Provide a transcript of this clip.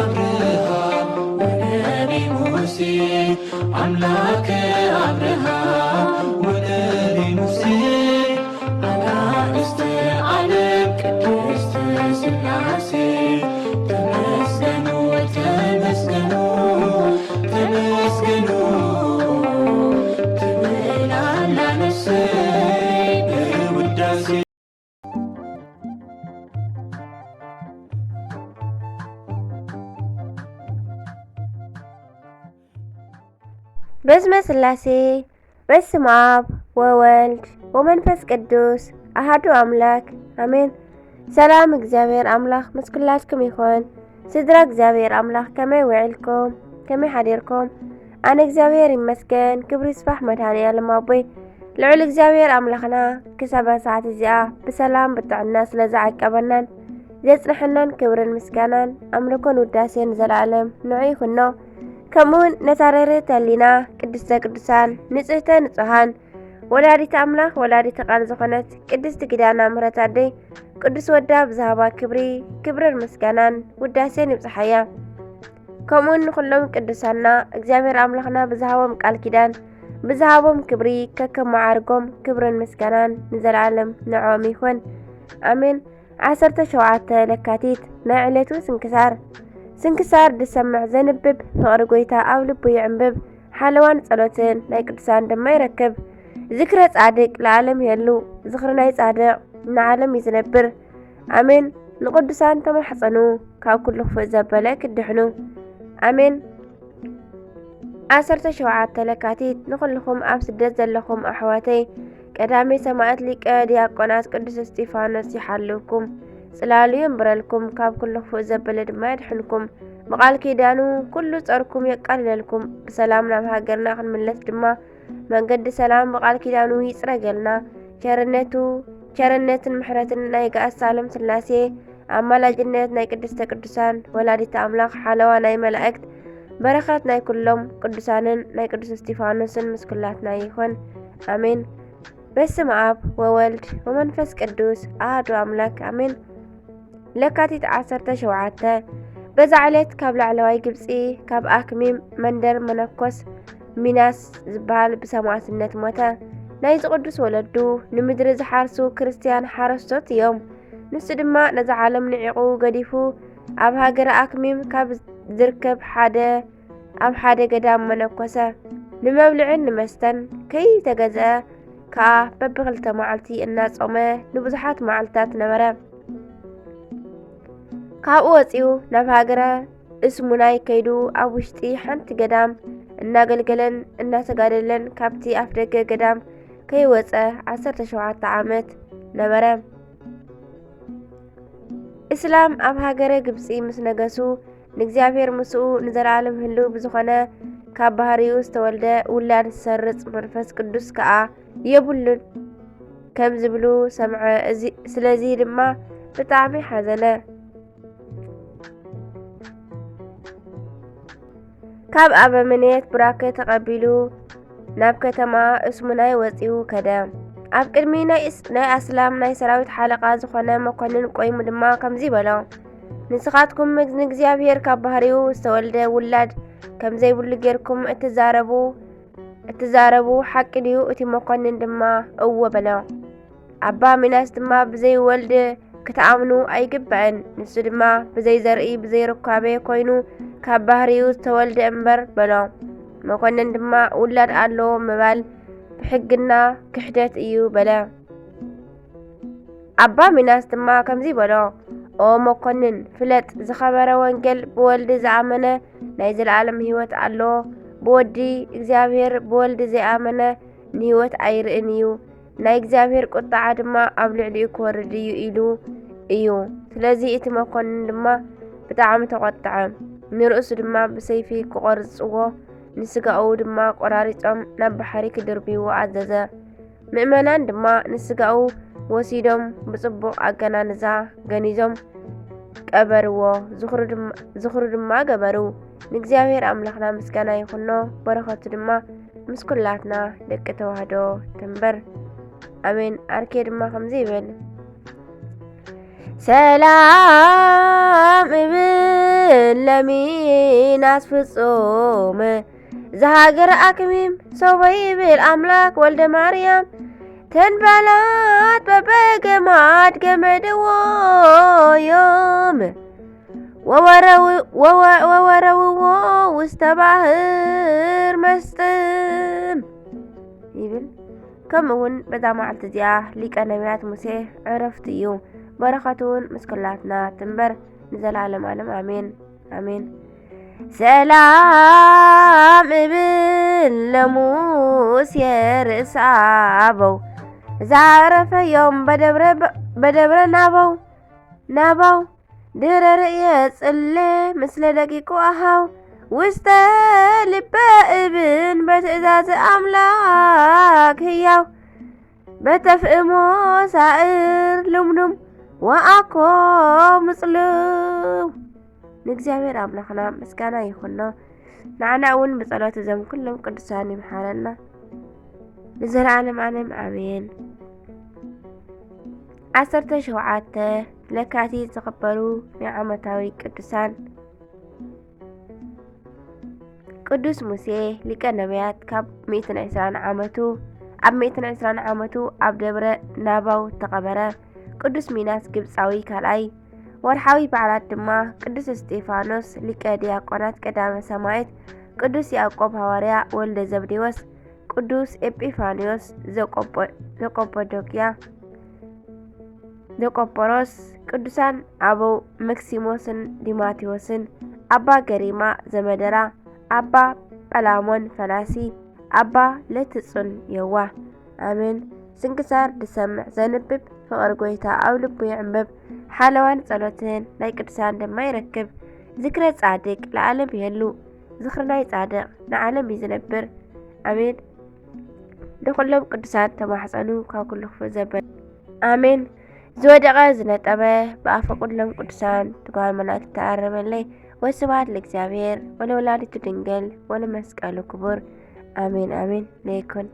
አብርሃም ወነቢ ሙሴ፣ አምላከ አብርሃም ወነቢ ሙሴ፣ አናእስተ ዓለም ቅድስት ሥላሴ፣ ተመስገኑ፣ ተመስገኑ፣ ተመስገኑ ትብል ኣላ ነፍሰይ በውዳሴ። በስመ ሥላሴ፣ በስመ አብ ወወልድ ወመንፈስ ቅዱስ አሐዱ አምላክ አሜን። ሰላም እግዚኣብሔር ኣምላኽ ምስ ኩላትኩም ይኹን። ስድራ እግዚኣብሔር ኣምላኽ ከመይ ውዒልኩም? ከመይ ሓዲርኩም? ኣነ እግዚኣብሔር ይመስገን፣ ክብሪ ይስፋሕ መድኃኔ ዓለም ኣቦይ። ልዑል እግዚኣብሔር ኣምላኽና ክሳብ ሰዓት እዚኣ ብሰላም ብጥዕና ስለ ዝዓቀበናን ዘጽንሐናን ክብርን ምስጋናን ኣምልኮን ውዳሴን ንዘለዓለም ንዑ ይኹኖ። ከምኡውን ነታ ርህርህተ ህሊና ቅድስተ ቅዱሳን ንጽህተ ንጹሃን ወላዲተ ኣምላኽ ወላዲተ ቃል ዝኾነት ቅድስቲ ኪዳነ ምሕረት ኣደይ ቅዱስ ወዳ ብዝሃባ ክብሪ ክብርን ምስጋናን ውዳሴን ይብጽሓያ። ከምኡውን ንኹሎም ቅዱሳና እግዚኣብሔር ኣምላኽና ብዝሃቦም ቃል ኪዳን ብዝሃቦም ክብሪ ከከም መዓርጎም ክብርን ምስጋናን ንዘለዓለም ንዕኦም ይኹን። ኣሜን። ዓሰርተ ሸውዓተ ለካቲት ናይ ዕለቱ ስንክሳር። ስንክሳር ዝሰምዕ ዘንብብ ፍቕሪ ጐይታ ኣብ ልቡ ይዕንብብ፣ ሓለዋን ጸሎትን ናይ ቅዱሳን ድማ ይረክብ። ዝክረ ጻድቅ ለዓለም ይሄሉ፣ ዝኽሪ ናይ ጻድቕ ንዓለም እዩ ዝነብር። ኣሜን። ንቅዱሳን ተማሕጸኑ፣ ካብ ኩሉ ክፉእ ዘበለ ክትድሕኑ። ኣሜን። ዓሰርተ ሸውዓተ ለካቲት ንኹልኹም ኣብ ስደት ዘለኹም ኣሕዋተይ፣ ቀዳሜ ሰማዕት ሊቀ ዲያቆናት ቅዱስ እስጢፋኖስ ይሓልውኩም፣ ጽላሉ የንብረልኩም፣ ካብ ኩሉ ክፉእ ዘበለ ድማ የድሕንኩም። ብቃል ኪዳኑ ኩሉ ጸርኩም የቃልለልኩም። ብሰላም ናብ ሃገርና ክንምለስ ድማ መንገዲ ሰላም ብቃል ኪዳኑ ይጽረገልና። ቸርነቱ፣ ቸርነትን ምሕረትን ናይ ገሃነም ሥላሴ፣ ኣማላጅነት ናይ ቅድስተ ቅዱሳን ወላዲተ ኣምላኽ፣ ሓለዋ ናይ መላእክት፣ በረኸት ናይ ኩሎም ቅዱሳንን ናይ ቅዱስ እስጢፋኖስን ምስ ኩላትና ይኹን። ኣሜን። በስመ አብ ወወልድ ወመንፈስ ቅዱስ አሐዱ አምላክ አሜን። ለካቲት ዓሰርተ ሸውዓተ በዛ ዕለት ካብ ላዕለዋይ ግብጺ፣ ካብ ኣክሚም መንደር መነኮስ ሚናስ ዝበሃል ብሰማዕትነት ሞተ። ናይዚ ቅዱስ ወለዱ ንምድሪ ዝሓርሱ ክርስትያን ሓረስቶት እዮም። ንሱ ድማ ነዛ ዓለም ንዒቑ ገዲፉ ኣብ ሃገረ ኣክሚም ካብ ዝርከብ ሓደ፣ ኣብ ሓደ ገዳም መነኮሰ። ንመብልዕን ንመስተን ከይተገዝአ ከኣ በብኽልተ መዓልቲ እናጾመ ንብዙሓት መዓልትታት ነበረ። ካብኡ ወጺኡ ናብ ሃገረ እስሙናይ ከይዱ ኣብ ውሽጢ ሓንቲ ገዳም እናገልገለን እናተጋደለን ካብቲ ኣፍደገ ገዳም ከይወጸ ዓሰርተ ሸውዓተ ዓመት ነበረ። እስላም ኣብ ሃገረ ግብጺ ምስ ነገሱ፣ ንእግዚኣብሔር ምስኡ ንዘለዓለም ህልው ብዝኾነ ካብ ባህሪኡ ዝተወልደ ውላድ ዝሰርጽ መንፈስ ቅዱስ ከኣ የብሉን ከም ዝብሉ ሰምዐ። እዚ፣ ስለዚ ድማ ብጣዕሚ ሓዘነ። ካብ ኣበምኔት ቡራኬ ተቐቢሉ ናብ ከተማ እስሙናይ ወጺኡ ከደ። ኣብ ቅድሚ ናይ እስ-፣ ናይ ኣስላም ናይ ሰራዊት ሓለቓ ዝኾነ መኮንን ቆይሙ ድማ ከምዚ በሎ፣ "ንስኻትኩም ንእግዚኣብሔር ካብ ባህሪኡ ዝተወልደ ውላድ ከም ዘይብሉ ጌርኩም እትዛረቡ፣ እትዛረቡ ሓቂ ድዩ?" እቲ መኮንን ድማ እወ በሎ። ኣባ ሚናስ ድማ ብዘይ ወልድ ክትኣምኑ ኣይግባእን። ንሱ ድማ ብዘይ ዘርኢ ብዘይ ርካበ ኮይኑ ካብ ባህሪኡ ዝተወልደ እምበር በሎ። መኮንን ድማ ውላድ ኣለዎ ምባል ብሕግና ክሕደት እዩ በለ። ኣባ ሚናስ ድማ ከምዚ በሎ፣ ኦ መኮንን፣ ፍለጥ፣ ዝኸበረ ወንጌል ብወልድ ዝኣመነ ናይ ዘለኣለም ህይወት ኣለዎ። ብወዲ እግዚኣብሔር ብወልድ ዘይኣመነ ንህይወት ኣይርእን እዩ። ናይ እግዚኣብሔር ቁጥዓ ድማ ኣብ ልዕሊኡ ክወርድ እዩ ኢሉ እዩ። ስለዚ እቲ መኮንን ድማ ብጣዕሚ ተቖጥዐ። ንርእሱ ድማ ብሰይፊ ክቖርጽዎ፣ ንስጋኡ ድማ ቆራሪጾም ናብ ባሕሪ ክድርብይዎ ኣዘዘ። ምእመናን ድማ ንስጋኡ ወሲዶም ብጽቡቕ ኣገናንዛ ገኒዞም ቀበርዎ። ዝኽሩ ድማ፣ ዝኽሩ ድማ ገበሩ። ንእግዚኣብሔር ኣምላኽና ምስጋና ይኹኖ፣ በረኸቱ ድማ ምስ ኩላትና ደቂ ተዋህዶ ትንበር። ኣሜን። ኣርኬ ድማ ከምዚ ይብል፣ ሰላም እብል ለሚናስ ፍጹም፣ ዝሃገር ኣክሚም ሰበይ ይብል ኣምላክ ወልደ ማርያም። ተንባላት በበገማድ ገመድዎ እዮም፣ ወወረው-፣ ወወ-፣ ወወረውዎ ውስተ ባህር መስጥም ይብል። ከምኡ እውን በዛ መዓልቲ እዚኣ ሊቀ ነቢያት ሙሴ ዕረፍቱ እዩ። በረኸቱ እውን ምስ ኩላትና ትንበር ንዘለዓለም ዓለም። ኣሜን፣ ኣሜን። ሰላም እብል ለሙሴ ርእሰ ኣበው፣ ዛረፈዮም በደብረ፣ በደብረ ናበው፣ ናባው፣ ድህረ ርእየ ጽሌ ምስለ ደቂቁ ኣሃው፣ ውስተ ልበ እብን በትእዛዝ ኣምላክ ህያው፣ በተፍእሞ ሳእር ልምሉም ወኣኮ ምጽልው። ንእግዚኣብሔር ኣምላኽና ምስጋና ይኹኖ። ንዓና እውን ብጸሎት እዞም ኩሎም ቅዱሳን ይምሓረና ንዘለዓለም ዓለም፣ ኣሜን። ዓሰርተ ሸውዓተ ለካቲት ዝኽበሩ ናይ ዓመታዊ ቅዱሳን። ቅዱስ ሙሴ ሊቀ ነቢያት ካብ ሚእትን ዕስራን ዓመቱ፣ ኣብ ሚእትን ዕስራን ዓመቱ ኣብ ደብረ ናባው ተቐበረ። ቅዱስ ሚናስ ግብጻዊ ካልኣይ። ወርሓዊ በዓላት ድማ ቅዱስ እስጢፋኖስ ሊቀ ዲያቆናት ቀዳመ ሰማዕት፣ ቅዱስ ያዕቆብ ሃዋርያ ወልደ ዘብዴዎስ፣ ቅዱስ ኤጲፋንዮስ ዘቆጶ-፣ ዘቆጶዶቅያ፣ ዘቆጶሮስ፣ ቅዱሳን ኣበው መክሲሞስን ዲማቴዎስን፣ ኣባ ገሪማ ዘመደራ፣ ኣባ ጳላሞን ፈላሲ፣ ኣባ ለትጹን የዋህ። ኣሜን። ስንክሳር ዝሰምዕ ዘንብብ ፍቕሪ ጐይታ ኣብ ልቡ ይዕምብብ። ሓለዋን ጸሎትን ናይ ቅዱሳን ድማ ይረክብ። ዝክረ ጻድቅ ለዓለም ይህሉ። ዝኽሪ ናይ ጻድቕ ንዓለም እዩ ዝነብር። ኣሜን። ንኹሎም ቅዱሳን ተማሕጸኑ ካብ ኩሉ ክፉእ ዘበል። ኣሜን። ዝወደቐ ዝነጠበ ብኣፈ ኩሎም ቅዱሳን ትጓል መላእክት ተኣረመለይ። ወስብሐት ለእግዚኣብሔር ወለወላዲቱ ድንግል ወለመስቀሉ ክቡር። ኣሜን፣ ኣሜን። ለይኩን።